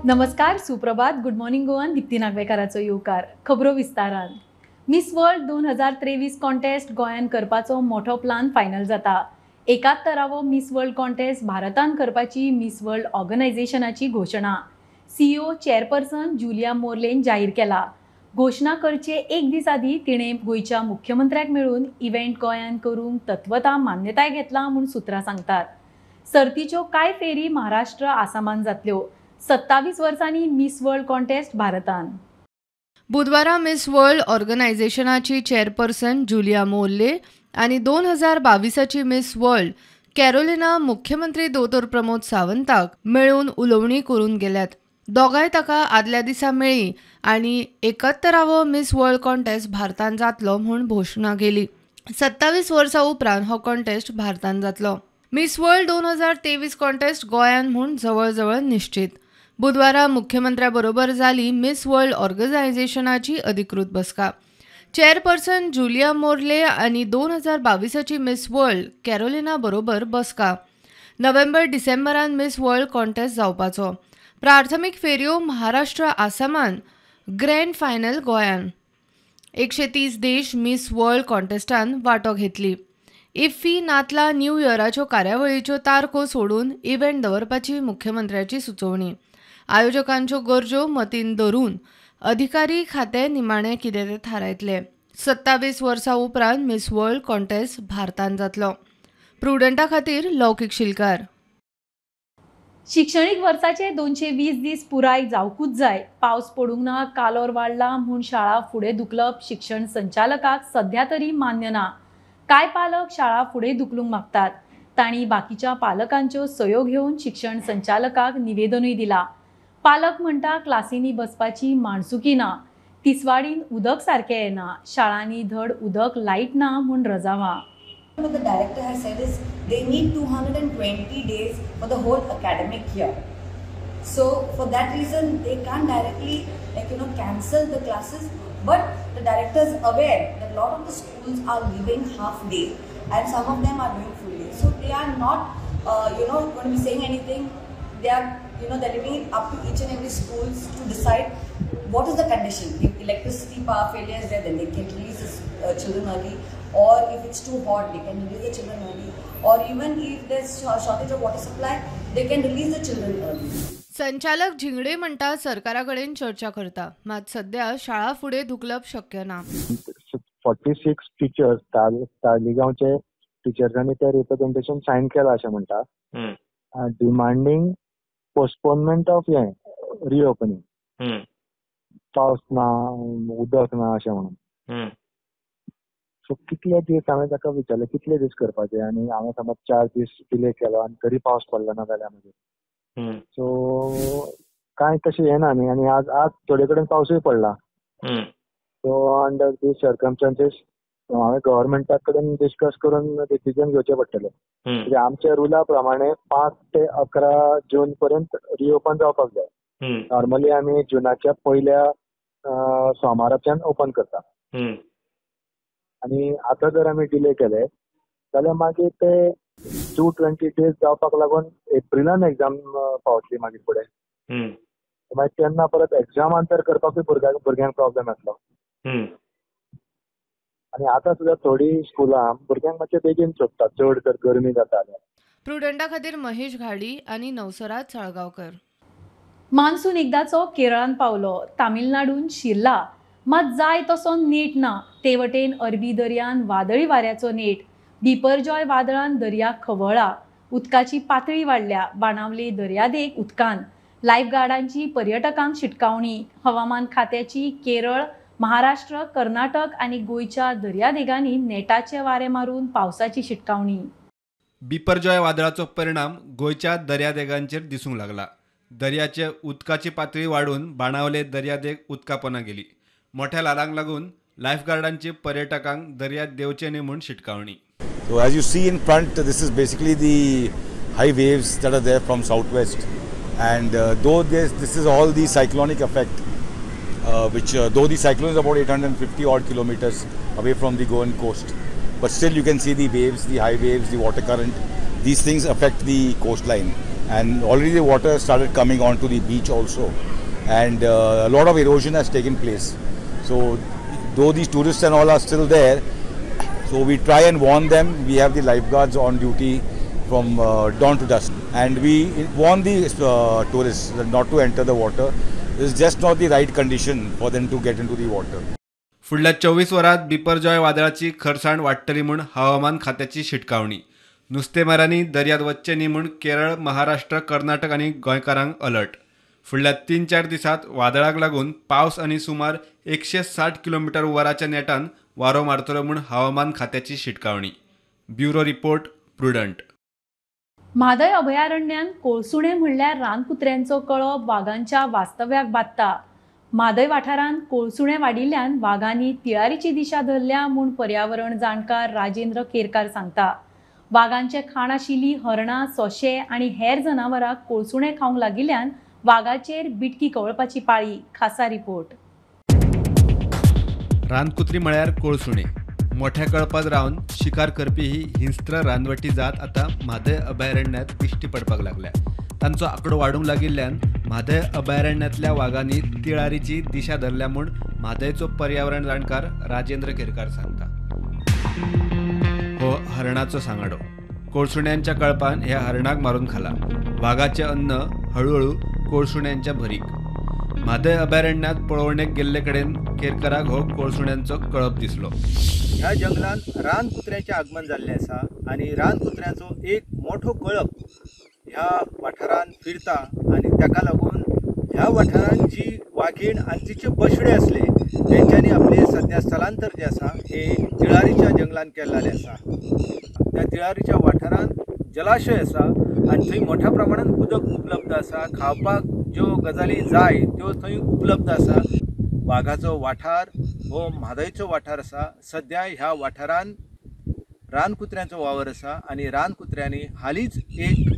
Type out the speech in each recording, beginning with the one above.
नमस्कार, सुप्रभात, good morning गोवान. दीप्ती नागवेकाराचो येवकार. खबरो विस्तारान. मिस वर्ल्ड 2023 कॉन्टेस्ट गोंयान करपाचो मोठो प्लान फायनल जाता. 71वो मिस वर्ल्ड कॉन्टेस्ट भारतान करपाची मिस वर्ल्ड ऑर्गनायझेशनाची घोशणा सीईओ चेअरपर्सन जुलिया मोर्लेन जाहीर केला. घोशणा करचे एक दीस आदी तिणें गोंयच्या मुख्यमंत्र्याक मेळून इव्हेंट गोंयान करूंक तत्वता मान्यताय घेतला म्हूण सुत्रां सांगतात. सर्तीच्यो कांय फेरी महाराष्ट्र आसामान जातल्यो. 27 वर्सांनी मिस वर्ल्ड कॉन्टेस्ट भारतान. बुधवारा मिस वर्ल्ड ऑर्गनायझेशनाची चेअरपर्सन जुलिया मोर्ले आनी 2022ची मिस वर्ल्ड कॅरोलिना मुख्यमंत्री दोतोर प्रमोद सावंताक मेळून उलोवणी करून गेल्यात. दोगांय ताका आदल्या दिसा मेळ्ळी आनी 71वो मिस वर्ल्ड कॉन्टेस्ट भारतान जातलो म्हूण घोशणा केली. 27 वर्सां उपरांत हो कॉन्टेस्ट भारतान जातलो. मिस वर्ल्ड 2023 कॉन्टेस्ट गोंयान म्हूण जवळ जवळ निश्चित. बुधवारा मुख्यमंत्र्या बरोबर जाली मिस वर्ल्ड ऑर्गनायझेशनाची अधिकृत बसका. चेअरपर्सन जुलिया मोर्ले आनी 2022ची मिस वर्ल्ड कॅरोलिना बरोबर बसका. नोव्हेंबर डिसेंबरान मिस वर्ल्ड कॉन्टेस्ट जावपाचो. प्राथमीक फेरयो महाराष्ट्र आसामान, ग्रँड फायनल गोंयान. 130 देश मिस वर्ल्ड कॉन्टेस्टान वांटो घेतली. इफ्फी, नातला, न्यू इयराच्यो कार्यावळीच्यो तारखो सोडून इव्हेंट दवरपाची मुख्यमंत्र्याची सुचोवणी. आयोजकांच्यो गरजो मतीन धरून अधिकारी खातें निमाणें कितें तें थारायतले. 27 वर्सां उपरांत मिस वर्ल्ड कॉन्टेस्ट भारतान जातलो. प्रुडंटा खातीर लौकीक शिलकार. शिक्षणीक वर्साचे 220 दीस पुराय जावकूच जाय. पावस पडूंक ना, कालोर वाडला म्हूण शाळा फुडें धुकलप शिक्षण संचालकाक सध्या तरी मान्य ना. कांय पालक शाळा फुडें धुकलूंक मागतात. तांणी बाकीच्या पालकांच्यो सयो घेवन शिक्षण संचालकाक निवेदनूय दिला. पालक म्हणटा, क्लासींनी बसपाची माणसुकी ना, तिसवाडीन उदक सारकें येना, शाळांनी धड उदक लायट ना म्हूण रजावां. What the director has said is they need 220 days for the whole academic year. So for that reason, they can't directly like cancel the classes. But the director is aware that a lot of the schools are leaving half day and some of them are doing full day. So they are not going to be saying anything. They are you know they're leaving it up to each and every schools to decide what is the condition. If electricity power failure is there, then they can release the children early, or if it's too hot, they can release the children early, or even if there's shortage of water supply, they can release the children early. संचालक झिंगडे म्हणटा, सरकारा कडेन चर्चा करता, मात सध्या शाळा फुडें धुकलप शक्य ना. 46 टिचर्स, तालिगांवचे टिचर्सांनी ते रिप्रेझेंटेशन सायन केलां अशें म्हणटा, डिमांडींग पोस्टपोनमेंट ऑफ हें रिओपनिंग, पावस ना, उदक ना अशें म्हणून. सो कितले दीस, हांवें ताका विचारलें, कितले दीस करपाचे? आनी हांवें समज 4 दीस डिले केलो आनी तरी पावस पडलो ना जाल्यार मागीर? सो कांय तशें हें ना न्ही. आनी आज आज थोडे कडेन पावसूय पडला. सो अंडर these circumstances हांवें गव्हर्मेंटा कडेन डिस्कस करून डिसिजन घेवचें पडटलें, कित्याक आमच्या रुला प्रमाणे 5 ते 11 जून पर्यंत रिओपन जावपाक जाय. नॉर्मली आमी जुनाच्या पयल्या सोमाराच्यान ओपन करता आनी आतां जर आमी डिले केले जाल्यार मागीर ते 220 डेज जावपाक लागून एप्रिलान एग्जाम पावतली मागीर फुडें. मागीर तेन्ना परत एग्जाम आन्सर करपाकूय भुरग्यांक प्रॉब्लेम येतलो. आनी आतां सुद्दां थोडीं स्कुलां भुरग्यांक मातशें बेगीन सोडटात, चड जर गरमी जाता जाल्यार. प्रुडंटा खातीर महेश घाडी आनी नवसराज साळगांवकर. मान्सून एकदाचो केरळान पावलो, तामिळनाडून शिरला, मात जाय तसो नेट ना. ते वटेन अरबी दर्यान वादळी वाऱ्याचो नेट. बिपरजॉय वादळान दर्या खवळ्ळा, उदकाची पातळी वाडल्या. बाणावले दर्यादेग उदकान. लायफगार्डांची पर्यटकांक शिटकावणी. हवामान खात्याची केरळ, महाराष्ट्र, कर्नाटक आनी गोंयच्या दर्यादेगांनी नेटाचे वारे मारून पावसाची शिटकावणी. बिपरजॉय वादळाचो परिणाम गोंयच्या दर्यादेगांचेर दिसूंक लागला. दर्याचे उदकाची पातळी वाडून बाणावले दर्यादेग उदकापोना गेली. मोठ्या ल्हारांक लागून लायफगार्डांची पर्यटकांक दर्यात देंवचे न्ही म्हूण शिटकावणी. So as you see in front, this is basically the high waves that are there from southwest. And though this is all the cyclonic effect, which though the cyclone is about 850 odd kilometers away from the Goan coast, but still you can see the waves, the high waves, the water current. These things affect the coastline. And already the water started coming onto the beach also, and a lot of erosion has taken place. So though these tourists and all are still there, so we try and warn them. We have the lifeguards on duty from dawn to dusk, and we warn the tourists not to enter the water. It's just not the right condition for them to get into the water. फुडल्या 24 वरांत बिपरजॉय वादळाची खरसाण वाडटली म्हूण हवामान खात्याची शिटकावणी. नुस्तेमारांनी दर्यांत वच्चें न्ही म्हूण केरळ, महाराष्ट्र, कर्नाटक आनी गोंयकारांक अलर्ट. फुडल्या 3-4 दिसांत वादळाक लागून पावस आनी सुमार 160 किलोमिटर वराच्या नेटान वारो मारतलो म्हूण हवामान खात्याची शिटकावणी. Bureau report, Prudent. Mhadei अभयारण्यांत कोळसुणे म्हणल्यार रानकुत्र्यांचो कळप वागांच्या वास्तव्याक बादता. म्हादय वाठारांत कोळसुणे वाडिल्ल्यान वागांनी तिळारीची दिशा धरल्या म्हूण पर्यावरण जाणकार राजेंद्र केरकार सांगता. वागांचे खाण आशिल्ली हरणां, सोशे आनी हेर जनावरां कोळसुणे खावंक लागिल्ल्यान वागाचेर बिटकी कवळपाची पाळी. खासा रिपोर्ट. रानकुत्री म्हळ्यार कोळसुणे. मोठ्या कळपांत रावन शिकार करपी ही हिंस्त्र रानवटी जात आतां म्हादय अभयारण्यांत दिश्टी पडपाक लागल्या. तांचो आंकडो वाडूंक लागिल्ल्यान म्हादय अभयारण्यांतल्या वागांनी तिळारीची दिशा धरल्या म्हूण म्हादयचो पर्यावरण जाणकार राजेंद्र केरकार सांगता. हो हरणाचो सांगाडो. कोळसुण्यांच्या कळपान ह्या हरणाक मारून खाला. वागाचें अन्न हळुहळू कोळसुण्यांच्या भरीक. म्हादय अभयारण्यांत पळोवणेक गेल्ले कडेन केरकाराक हो कोळसुण्यांचो कळप दिसलो. ह्या जंगलान रान कुत्र्याचें आगमन जाल्लें आसा आनी रान कुत्र्यांचो एक मोठो कळप ह्या वाठारान फिरता आनी ताका लागून ह्या वाठारान जी वागीण आनी तिचे बछडे आसले तेंच्यांनी आपले सद्या स्थलांतर जें आसा हे तिळारीच्या जंगलान केल्लें आसा. त्या तिळारीच्या वाठारान जलाशय आसा आनी थंय मोठ्या प्रमाणान उदक उपलब्ध आसा. खावपाक ज्यो गजाली जाय त्यो थंय उपलब्ध आसा. वाघाचो वाठार हो म्हादयचो वाठार आसा. सद्या ह्या वाठारान रानकुत्र्यांचो वावर आसा आनी रानकुत्र्यांनी हालींच एक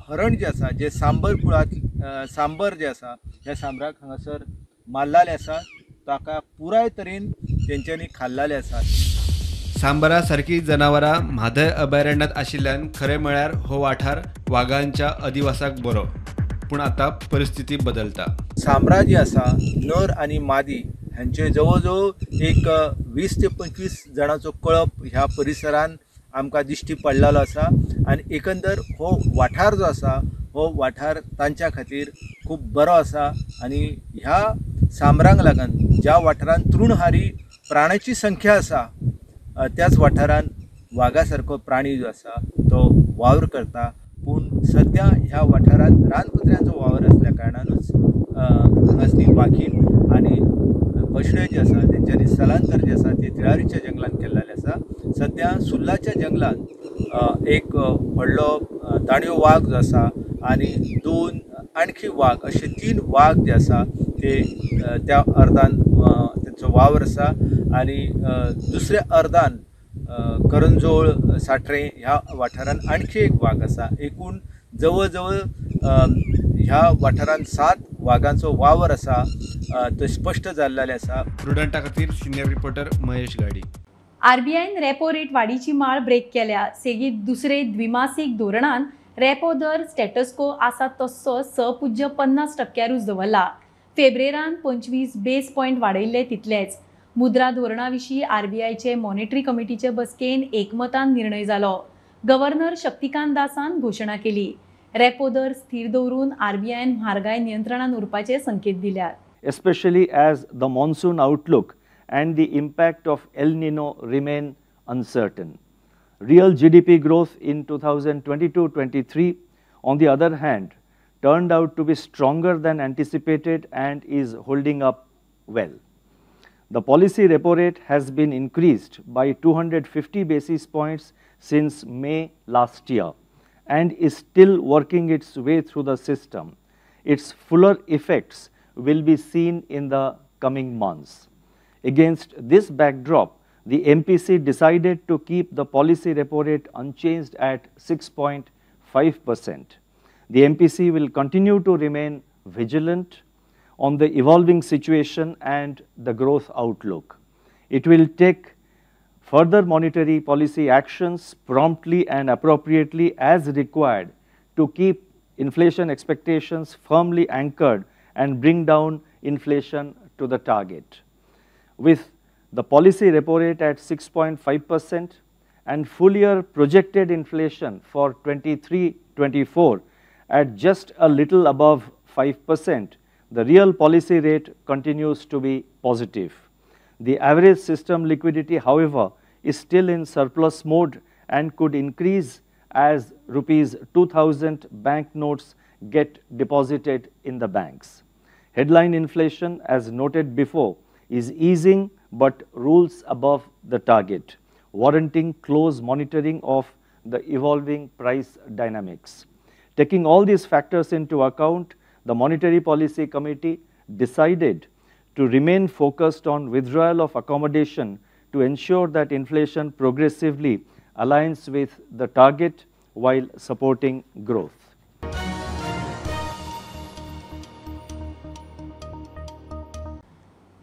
हरण जें आसा जें सांबर कुळांत सांबर जें आसा ह्या सांबराक हांगासर मारलेलें आसा. ताका पुराय तरेन तेंच्यांनी खाल्लेलें आसा. सांबरा सारकी जनावरां म्हादय अभयारण्यांत आशिल्ल्यान खरें म्हळ्यार हो वाठार वागांच्या अधिवासाक बरो, पूण आतां परिस्थिती बदलता. सांबरा जी आसा नर आनी मादी हांचे जवळ जवळ एक 20 ते 25 जाणांचो कळप ह्या परिसरान आमकां दिश्टी पडलेलो आसा आनी एकंदर हो वाठार जो आसा हो वाठार तांच्या खातीर खूब बरो आसा. आनी ह्या सांबरांक लागून ज्या वाठारान तृणहारी प्राण्याची संख्या आसा त्याच वाठारान वागा सारको प्राणी जो आसा तो वावर करता. पूण सद्या ह्या वाठारान रानकुत्र्यांचो वावर आसल्या कारणानूच हांगासली वागीण आनी बछडे जे आसा तेंच्यांनी स्थलांतर जें आसा तें तिळारीच्या जंगलान केल्लें आसा. सद्या सुर्लाच्या जंगलान एक व्हडलो दाणयो वाग जो आसा आनी 2 आणखी वाग अशे 3 वाग जे आसा ते त्या अर्दान तेंचो वावर आसा आनी दुसऱ्या अर्दान करंजोळ साठरे ह्या वाठारान आणखी एक वाग आसा. एकूण जवळ जवळ ह्या वाठारान 7 वागांचो वावर आसा तो स्पश्ट जाल्लें आसा. प्रुडंटा खातीर सिनियर रिपोर्टर महेश गाडी. आरबीआयन रेपो रेट वाडीची माळ ब्रेक केल्या. सेगीत दुसरे द्विमासिक धोरणान रेपो दर स्टेटस को आसा तस्सो 6.50% दवरला. फेब्रेरान 25 बेस पॉयंट वाडयल्ले तितलेच. मुद्रा धोरणा विशीं आरबीआयचे मॉनिटरी कमिटीचे बसकेन एकमतान निर्णय जालो. गव्हर्नर शक्तिकांत दासान घोशणा केली. रेपो दर स्थिर दवरून आरबीआयन म्हारगाय नियंत्रणान उरपाचे संकेत दिल्यात. Especially as the monsoon outlook and the impact of El Nino remain uncertain. Real GDP growth in 2022-23, on the other hand, turned out to be stronger than anticipated and is holding up well. The policy repo rate has been increased by 250 basis points since May last year and is still working its way through the system. Its fuller effects will be seen in the coming months. Against this backdrop, the MPC decided to keep the policy repo rate unchanged at 6.5%. The MPC will continue to remain vigilant on the evolving situation and the growth outlook. It will take further monetary policy actions promptly and appropriately as required to to keep inflation expectations firmly anchored and bring down inflation to the target. With the policy repo rate at 6.5% and full year projected inflation for 23-24 at just a little above 5%, the real policy rate continues to be positive. The average system liquidity, however, is still in surplus mode and could increase as rupees 2,000 banknotes get deposited in the banks. Headline inflation, as noted before, is easing but rules above the target, warranting close monitoring of the evolving price dynamics. Taking all these factors into account, the Monetary Policy Committee decided to remain focused on withdrawal of accommodation to ensure that inflation progressively aligns with the target while supporting growth.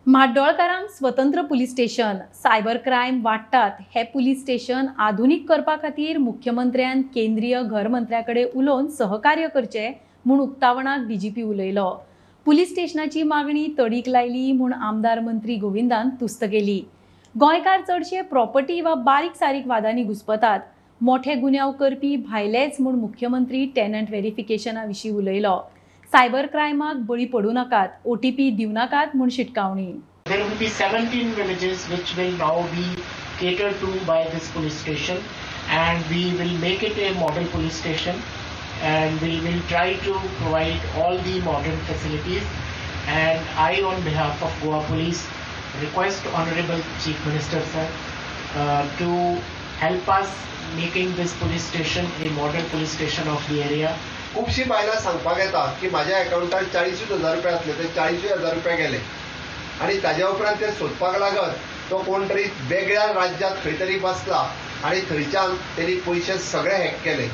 म्हाड्डोळकारांक स्वतंत्र police station, cyber crime वाडटात हे police station आधुनीक करपा खातीर मुख्यमंत्र्यान केंद्रीय घर मंत्र्या कडेन उलोवन सहकार्य करचें म्हूण उक्तावणाक डीजीपी उलयलो. पुलीस स्टेशनाची मागणी तडीक लायली म्हूण आमदार मंत्री गोविंदान तुस्त केली. गोंयकार चडशे प्रॉपर्टी वा बारीक सारीक वादांनी घुस्पतात, मोठे गुन्यांव करपी भायलेच म्हूण मुख्यमंत्री टेनंट व्हेरिफिकेशना विशीं उलयलो. सायबर क्रायमाक बळी पडूं नाकात, ओटीपी दिवं नाकात म्हूण शिटकावणी. There will be 17 villages which will now be catered to by this police station, and we will make it a model police station, and we will try to provide all the modern facilities. And I, on behalf of Goa Police, request Honorable Chief Minister sir to help us making this police station a model police station of the area. खुबशी बायलां सांगपाक येता की म्हाज्या अकावंटार 40,000 रुपया आसले, ते 40,000 रुपया गेले आनी ताज्या उपरांत ते सोदपाक लागत तो कोण तरी वेगळ्या राज्यांत खंय तरी बसला आनी थंयच्यान तेणी पयशे सगळे हॅक केले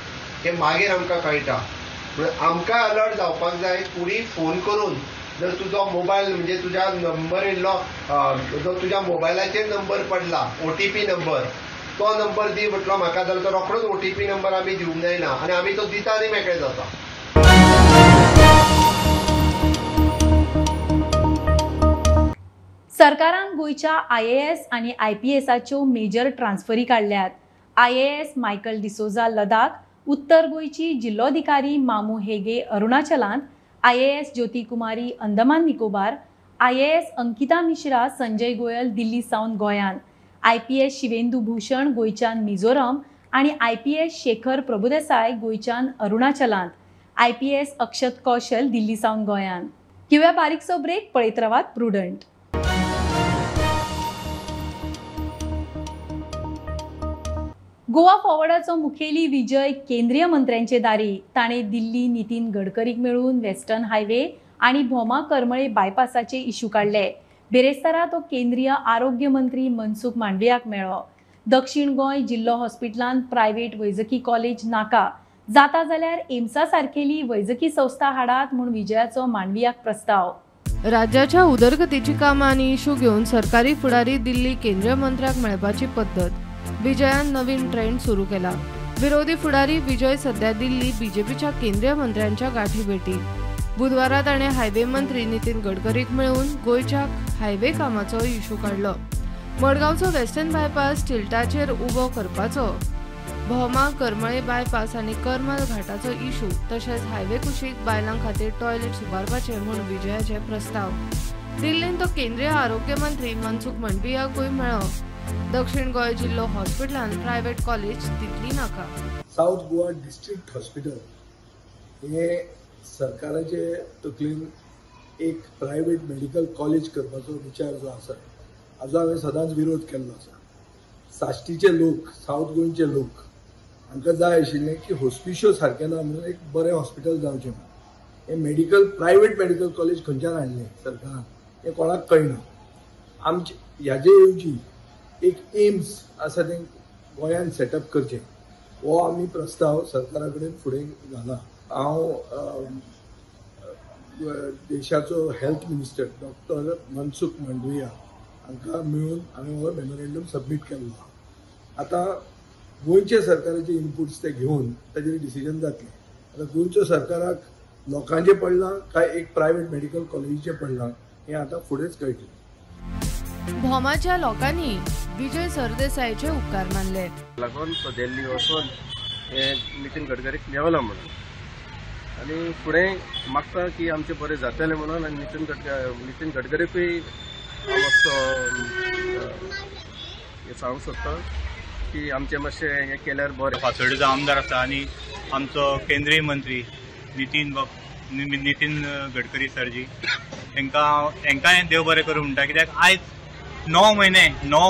हे मागीर आमकां कळटा. म्हणून आमकां अलर्ट जावपाक जाय. कोणीय फोन करून जर तुजो मोबायल म्हणजे तुज्या नंबर येयल्लो जो तुज्या मोबायलाचेर नंबर पडला ओटीपी नंबर, तो नंबर दी म्हटलो म्हाका जाल्यार तो रोखडोच ओटीपी नंबर आमी दिवंक जायना आनी आमी तो दिता आनी मेकळे जाता. सरकारान गोंयच्या आयएएस आनी आयपीएसाच्यो मेजर ट्रान्सफरी काडल्यात. आयएएस मायकल डिसोजा लडाख, उत्तर गोंयची जिल्लोधिकारी मामू हेगे अरुणाचलांत, IAS Jyoti Kumari Andaman Nicobar, IAS Ankita Mishra Sanjay Goyal Delhi सावन गोंयांत, आयपीएस शिवेंदू भूषण गोंयच्यान मिझोरम आनी आयपीएस शेखर प्रभुदेसाय गोंयच्यान अरुणाचलांत, आयपीएस अक्षत कौशल दिल्ली सावन गोंयांत. घेवया बारीकसो ब्रेक, पळयत रावात प्रुडंट. गोवा फॉरवर्डाचो मुखेली विजय केंद्रीय मंत्र्यांचे दारी. ताणें दिल्ली नितीन गडकरीक मेळून वेस्टर्न हायवे आनी भोमा करमळे बायपासाचे इश्यू काडले. बिरेस्तारा तो केंद्रीय आरोग्य मंत्री मनसुख मांडवियाक मेळ्ळो. दक्षिण गोंय जिल्लो हॉस्पिटलांत प्रायव्हेट वैजकी कॉलेज नाका, जाता जाल्यार एम्सा सारकेली वैजकी संस्था हाडात म्हूण विजयाचो मांडवियाक प्रस्ताव. राज्याच्या उदरगतीची कामां आनी इशू घेवन सरकारी फुडारी दिल्ली केंद्रीय मंत्र्याक मेळपाची पद्दत विजयान नवीन ट्रेंड सुरू केला. विरोधी फुडारी विजय सध्या दिल्ली बीजेपीच्या केंद्रीय मंत्र्यांच्या गाठी भेटी. बुधवारा ताणें हायवे मंत्री नितीन गडकरीक मेळून गोंयच्या हायवे कामाचो इशू काडलो. मडगांवचो वेस्टर्न बायपास टिल्टाचेर उबो करपाचो, भोमा करमळे बायपास आनी करमल घाटाचो इशू, तशेंच हायवे कुशीक बायलां खातीर टॉयलेट्स उबारपाचे म्हूण विजयाचे प्रस्ताव. दिल्लींत तो केंद्रीय आरोग्य मंत्री मनसुख मांडवियाकूय मेळ्ळो. दक्षिण गोंय जिल्लो हॉस्पिटलान प्रायव्हेट कॉलेज तितली नाका. साऊथ गोवा डिस्ट्रिक्ट हॉस्पिटल हे सरकाराचे तकलेन एक प्रायव्हेट मेडिकल कॉलेज करपाचो विचार जो आसा हाजो हांवें सदांच विरोध केल्लो आसा. साश्टीचे लोक, साऊथ गोंयचे लोक हांकां जाय आशिल्लें की हॉस्पिशियो सारकें ना म्हणून एक बरें हॉस्पिटल जावचें म्हणून. हें मेडिकल प्रायव्हेट मेडिकल कॉलेज खंयच्यान हाडलें सरकारान हें कोणाक कळना. आमचे ह्याजे येवजी एक एम्स आसा तें गोंयांत सेटअप करचें हो आमी प्रस्ताव सरकारा कडेन फुडें घाला. हांव देशाचो health minister doctor Mansukh Mandaviya हांकां मेळून हांवें हो मेमोरेंडम सबमीट केल्लो आसा. आतां गोंयच्या सरकाराचे इनपुट्स ते घेवन ताजेर डिसिजन जातलें. आतां गोंयच्या सरकाराक लोकांचें पडलां काय एक प्रायवेट मेडिकल कॉलेजीचें पडलां हें आतां फुडेंच कळटलें. भोमाच्या लोकांनी विजय सरदेसायचे उपकार मानले. लागून तो दिल्ली वचून हे नितीन गडकरीक मेवला म्हणून आनी फुडें मागता की आमचें बरें जातलें म्हणून आनी नितीन गडकरीकूय हांव मातसो हें सांगूंक सोदता की आमचें मातशें हें केल्यार बरें. फातोर्डेचो आमदार आसा आनी आमचो केंद्रीय मंत्री नितीन गडकरी सरजी हेंकां देव बरें करूं म्हणटा, कित्याक आयज 9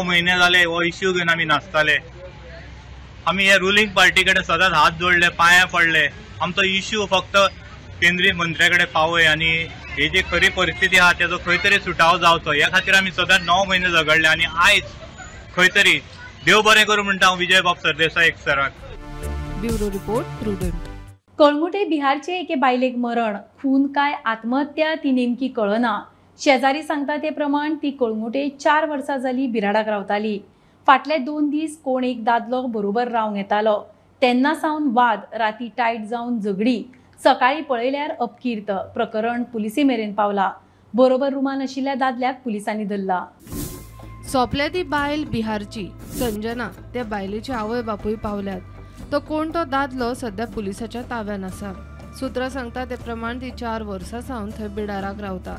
म्हयने जाले हो इश्यू घेवन आमी नाचताले. आमी हे रुलींग पार्टी कडेन सदांच हात जोडले, पांयां पडले. आमचो इश्यू फक्त केंद्रीय मंत्र्या कडेन पावय आनी ही जी खरी परिस्थिती आहा तेजो खंय तरी सुटावो जावचो ह्या खातीर आमी सदांच 9 म्हयने झगडले आनी आयज खंय तरी देव बरें करूं म्हणटा हांव विजय बाब सरदेसाय सराक. Bureau report, Prudent. Calangute बिहारचे एके बायलेक मरण, खून काय आत्महत्या ती नेमकी कळना. शेजारी सांगता ते प्रमाण ती कळंगूटे 4 वर्सां जाली बिराडाक रावताली. फाटले 2 दीस कोण एक दादलो बरोबर रावंक येतालो तेन्ना सावन वाद, राती टायट जावन झगडी, सकाळी पळयल्यार अपकीर्त. प्रकरण पुलिसे मेरेन पावला. बरोबर रुमान आशिल्ल्या दादल्याक पुलिसांनी धरला. सोंपल्या ती बायल बिहारची संजना. त्या बायलेचे आवय बापूय पावल्यात. तो कोण तो दादलो सध्या पुलिसाच्या ताब्यात आसा. सूत्रां सांगता ते प्रमाण ती 4 वर्सां सावन थंय बिडाराक रावता.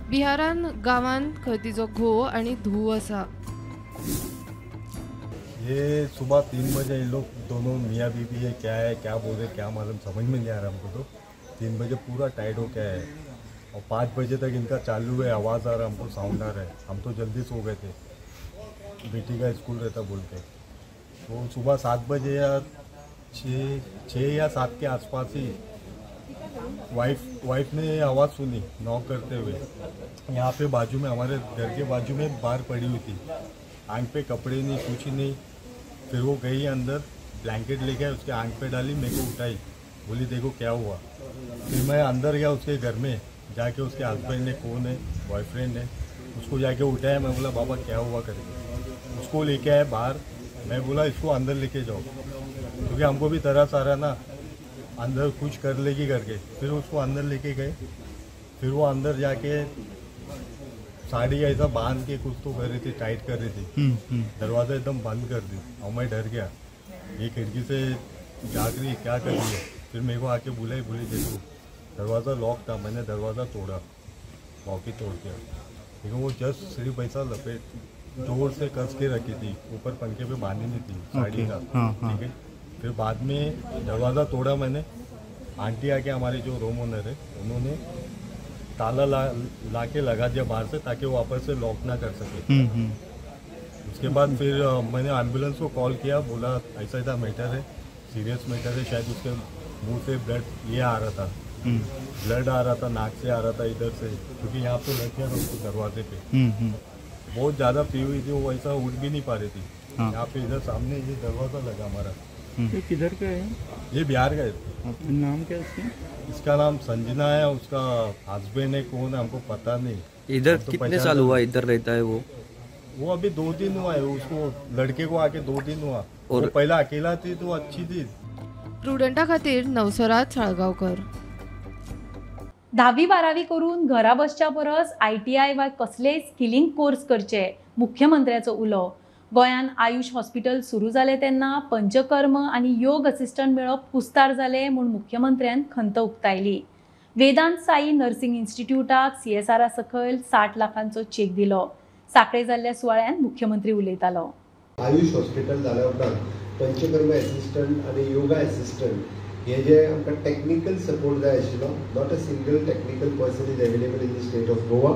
बिहारान गांवांत खंय तिचो घोव आनी धूव आसा. ये सुबह 3 बजे ये लोग दोनों मियाँ बीबी है क्या है क्या बोल रहे क्या मालूम समझ में नहीं आ रहा हमको. तो 3 बजे पूरा टाइट हो गया है और 5 बजे तक इनका चालू है, आवाज़ आ रहा है हमको, साउंड आ रहा है. हम तो जल्दी सो गए थे, बेटी का स्कूल रहता बोल के. तो सुबह 7 बजे या 6 या 7 के आसपास ही वाइफ ने आवाज़ सुनी नॉक करते हुए. यहाँ पे बाजू में, हमारे घर के बाजू में बाहर पड़ी हुई थी, आंख पे कपड़े नहीं, कुछ नहीं. फिर वो गई अंदर, ब्लैंकेट लेके आई, उसके आंख पे डाली, मेरे को उठाई, बोली देखो क्या हुआ. फिर मैं अंदर गया उसके घर में जाके, उसके हस्बैंड ने, कौन है, बॉयफ्रेंड है, उसको जाके उठाया. मैं बोला बाबा क्या हुआ करके, उसको लेके आए बाहर. मैं बोला इसको अंदर लेके जाओ, क्योंकि हमको भी तरस आ रहा ना, अंदर कुछ कर लेगी करके. फिर उसको अंदर लेके गए. फिर वो अंदर जाके साड़ी ऐसा बांध के कुछ तो कर रही थी, टाइट कर रही थी, दरवाज़ा एकदम बंद कर दी. और मैं डर गया, ये खिड़की से जाग रही है क्या कर रही है. फिर मेरे को आके बुलाई, बोली देखो दरवाज़ा लॉक था. मैंने दरवाज़ा तोड़ा, लॉक ही तोड़ दिया. लेकिन वो जस्ट सिर्फ ऐसा लपेट जोर से कस के रखी थी, ऊपर पंखे पे बांधी नहीं थी साड़ी का, ठीक है. फिर बाद में दरवाज़ा तोड़ा मैंने, आंटी आके हमारे जो रूम ओनर है उन्होंने ताला ला के लगा दिया बाहर से, ताकि वो वापस से लॉक ना कर सके. उसके बाद फिर मैंने एम्बुलेंस को कॉल किया, बोला ऐसा ऐसा मैटर है, सीरियस मैटर है, शायद उसके मुंह से ब्लड ये आ रहा था, ब्लड आ रहा था, नाक से आ रहा था, इधर से, क्योंकि यहाँ पे लग गया था उसको दरवाजे पे. बहुत ज़्यादा पी हुई थी वो, ऐसा उठ भी नहीं पा रही थी. यहाँ पे इधर सामने ये दरवाज़ा लगा हमारा. ये किधर का है? ये बिहार का है. नाम क्या है इसका? इसका नाम संजना है, उसका हस्बैंड है, कौन है हमको पता नहीं. इधर तो कितने साल हुआ इधर रहता है वो? वो अभी 2 दिन हुआ है उसको, लड़के को आके 2 दिन हुआ. और वो पहला अकेला थी तो अच्छी थी. प्रुडंटा खातीर नवसराज साळगांवकर. 10वी 12वी करून घरा बसच्या परस ITI वा कसलेय स्किलिंग कोर्स करचे, मुख्यमंत्र्याचो उलो. गोंयान आयुष हॉस्पिटल सुरू जालें तेन्ना पंचकर्म आनी योग असिस्टंट मेळप कुस्तार जालें म्हूण मुख्यमंत्र्यान खंत उक्तायली. वेदांत साई नर्सिंग इन्स्टिट्यूटाक CSR सकयल 60 लाखांचो चेक दिलो. साखळे जाल्ल्या सुवाळ्यान मुख्यमंत्री उलयतालो. आयुष हॉस्पिटल जाल्या उपरांत पंचकर्म असिस्टंट आनी योगा असिस्टंट हे जे आमकां टॅक्निकल सपोर्ट जाय आशिल्लो, not a single technical person is available in the state of Goa.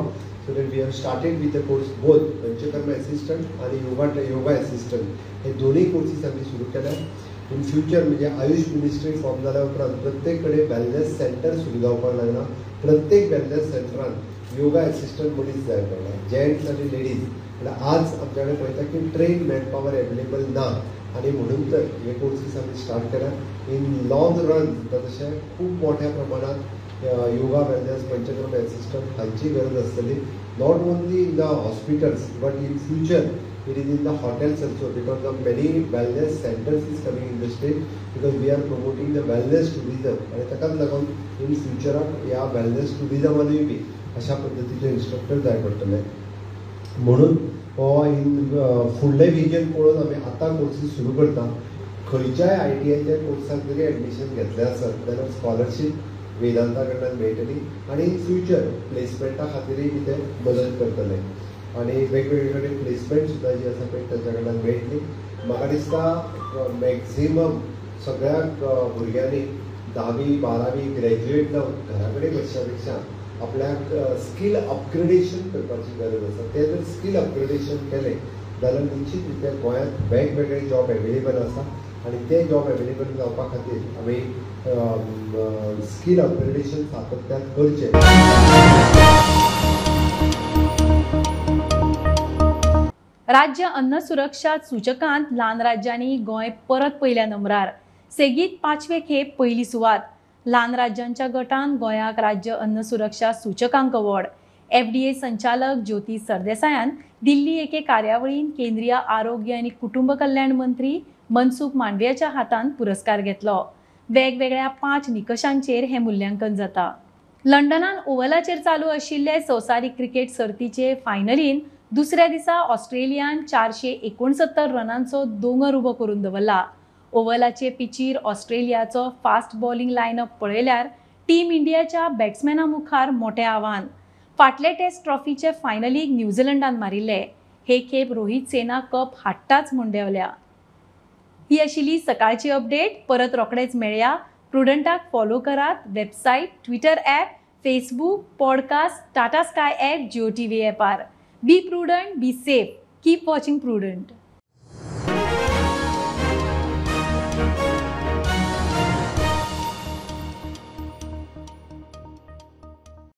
So that we have started with the course both panchakarma assistant आणि योगा असिस्टंट हे दोन्ही कोर्सीस आमी सुरू केल्या. इन फ्युचर म्हणजे आयुष मिनिस्ट्री फॉर्म जाल्या उपरांत प्रत्येक कडेन वेलनेस सेंटर सुरू जावपाक लागला. प्रत्येक वेलनेस सेंटरान योगा असिस्टंट मनीस जाय पडला, जेंट्स आनी लेडीज. म्हणल्यार आज आमच्या कडेन पळयता की ट्रेन मॅनपावर एवेलेबल ना, आनी म्हणून तर हे कोर्सीस आमी स्टार्ट केल्या. इन लॉंग रन तशें खूब मोठ्या प्रमाणात योगा वेलनेस पंचकर्म असिस्टंट हांची गरज आसतली, not only in the hospitals but in future It is in the hotels also, because of many wellness centers is coming in the state, because we are promoting the wellness tourism. आनी ताकाच लागून in फ्युचराक ह्या wellness टुरिजमानूय बी अशा पद्दतीचे instructor जाय पडटले. म्हणून हो इन फुडलें विजन पळोवन आमी आतां कोर्सीस सुरू करता. खंयच्याय ITIच्या कोर्साक जरी एडमिशन घेतलें आसत जाल्यार स्कॉलरशीप वेदांता कडल्यान मेळटली आनी इन फ्युचर प्लेसमेंटा खातीरय बी ते मदत करतले आनी वेगवेगळे कडेन प्लेसमेंट सुद्दां जी आसा पळय तांच्या कडल्यान मेळटली. म्हाका दिसता मॅक्झिमम सगळ्या भुरग्यांनी 10वी 12वी ग्रॅज्युएट जावन घरा कडेन बसच्या पेक्षा आपल्याक स्कील अपग्रेडेशन करपाची गरज आसा. तें जर स्कील अपग्रेडेशन केलें जाल्यार निश्चित रित्या गोंयांत वेगवेगळे जॉब एवेलेबल आसा आनी ते जॉब एवेलेबल जावपा खातीर आमी स्कील अपग्रेडेशन सातत्यान करचें. राज्य अन्न सुरक्षा सूचकांत ल्हान राज्यांनी गोंय परत पयल्या नंबरार, सेगीत 5वे खेप पयली सुवात. ल्हान राज्यांच्या गटान गोंयाक राज्य अन्न सुरक्षा सूचकांक अवॉर्ड. FDA संचालक ज्योती सरदेसायान दिल्ली एके कार्यावळीन केंद्रीय आरोग्य आनी कुटुंब कल्याण मंत्री मनसुख मांडवियाच्या हातान पुरस्कार घेतलो. वेगवेगळ्या 5 निकषांचेर हें मूल्यांकन जाता. लंडनान ओव्हलाचेर चालू आशिल्ले संवसारीक क्रिकेट सर्तीचे फायनलीन दुसऱ्या दिसा ऑस्ट्रेलियान 469 रनांचो दोंगर उबो करून दवरला. ओव्हलाचे पिचीर ऑस्ट्रेलियाचो फास्ट बॉलिंग लायनअप पळयल्यार टीम इंडियाच्या बॅट्समॅना मुखार मोठें आव्हान. फाटले टेस्ट ट्रॉफीचे फायनलीक न्यूझीलंडान मारिल्ले. हे खेप रोहित सेना कप हाडटाच म्हूण देंवल्या. ही आशिल्ली सकाळची अपडेट. परत रोखडेच मेळया. प्रुडंटाक फॉलो करात. Website, Twitter app, Facebook, podcast, Tata Sky app, Jio TV ॲपार. Be prudent, be safe, keep watching Prudent.